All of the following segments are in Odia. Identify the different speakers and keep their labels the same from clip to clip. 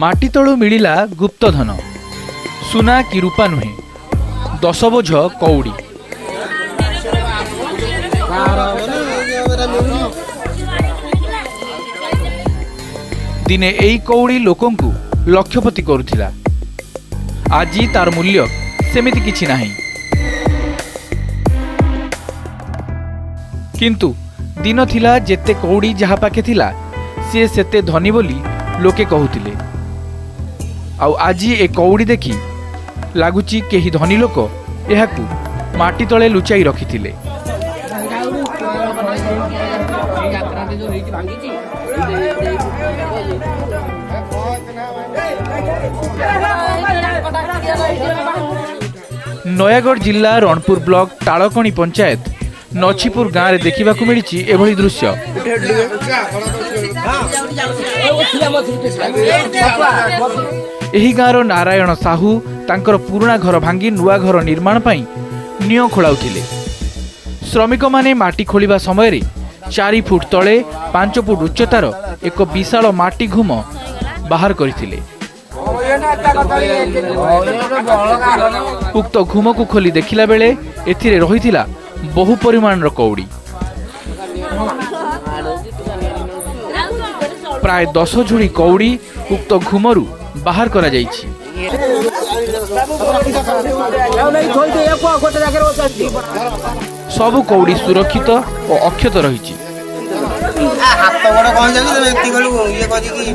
Speaker 1: ମାଟି ତଳୁ ମିଳିଲା ଗୁପ୍ତଧନ। ସୁନା କି ରୂପା ନୁହେଁ, 10 ବୋଝ କଉଡ଼ି। ଦିନେ ଏଇ କଉଡ଼ି ଲୋକଙ୍କୁ ଲକ୍ଷପତି କରୁଥିଲା। ଆଜି ତାର ମୂଲ୍ୟ ସେମିତି କିଛି ନାହିଁ। କିନ୍ତୁ ଦିନ ଥିଲା, ଯେତେ କଉଡ଼ି ଯାହା ପାଖେ ଥିଲା, ସିଏ ସେତେ ଧନୀ ବୋଲି ଲୋକେ କହୁଥିଲେ। ଆଉ ଆଜି ଏ କଉଡ଼ି ଦେଖି ଲାଗୁଛି କେହି ଧନୀ ଲୋକ ଏହାକୁ ମାଟି ତଳେ ଲୁଚାଇ ରଖିଥିଲେ। ନୟାଗଡ଼ ଜିଲ୍ଲା ରଣପୁର ବ୍ଲକ ତାଳକଣି ପଞ୍ଚାୟତ ନଛିପୁର ଗାଁରେ ଦେଖିବାକୁ ମିଳିଛି ଏଭଳି ଦୃଶ୍ୟ। ଏହି ଗାଁର ନାରାୟଣ ସାହୁ ତାଙ୍କର ପୁରୁଣା ଘର ଭାଙ୍ଗି ନୂଆ ଘର ନିର୍ମାଣ ପାଇଁ ନିଅଁ ଖୋଳାଉଥିଲେ। ଶ୍ରମିକମାନେ ମାଟି ଖୋଳିବା ସମୟରେ 4 ଫୁଟ ତଳେ 5 ଫୁଟ ଉଚ୍ଚତାର ଏକ ବିଶାଳ ମାଟି ଘୁମ ବାହାର କରିଥିଲେ। ଉକ୍ତ ଘୁମକୁ ଖୋଲି ଦେଖିଲା ବେଳେ ଏଥିରେ ରହିଥିଲା ବହୁ ପରିମାଣର କଉଡ଼ି। ପ୍ରାୟ 10 ଝୁଡ଼ି କଉଡ଼ି ଉକ୍ତ ଘୁମରୁ ବାହାର କରାଯାଇଛି। ସବୁ କଉଡ଼ି ସୁରକ୍ଷିତ ଓ ଅକ୍ଷତ ରହିଛି।
Speaker 2: ହାତ ଗୋଡ଼ କଣ ଯାଉଛି? ତମେ ଏତିକି ବେଳୁ ଇଏ କରିକି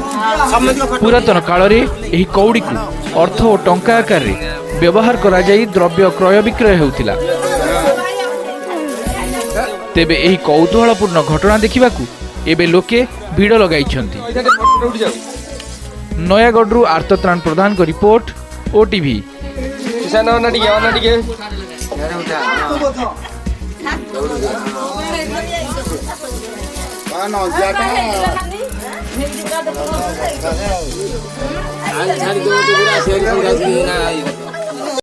Speaker 2: ସମସ୍ତଙ୍କ
Speaker 1: ପୁରାତନ କାଳରେ ଏହି କଉଡ଼ିକୁ ଅର୍ଥ ଓ ଟଙ୍କା ଆକାରରେ ବ୍ୟବହାର କରାଯାଇ ଦ୍ରବ୍ୟ କ୍ରୟ ବିକ୍ରୟ ହେଉଥିଲା। ତେବେ ଏହି କୌତୂହଳପୂର୍ଣ୍ଣ ଘଟଣା ଦେଖିବାକୁ ଏବେ ଲୋକେ ଭିଡ଼ ଲଗାଇଛନ୍ତି। ନୟାଗଡ଼ରୁ ଆର୍ତ୍ତତ୍ରାଣ ପ୍ରଧାନଙ୍କ ରିପୋର୍ଟ, ଓଟିଭି।
Speaker 3: କିଷାନ, ଅନା ଟିକେ, ଅନା ଟିକେ।
Speaker 2: ଛାଡ଼ି।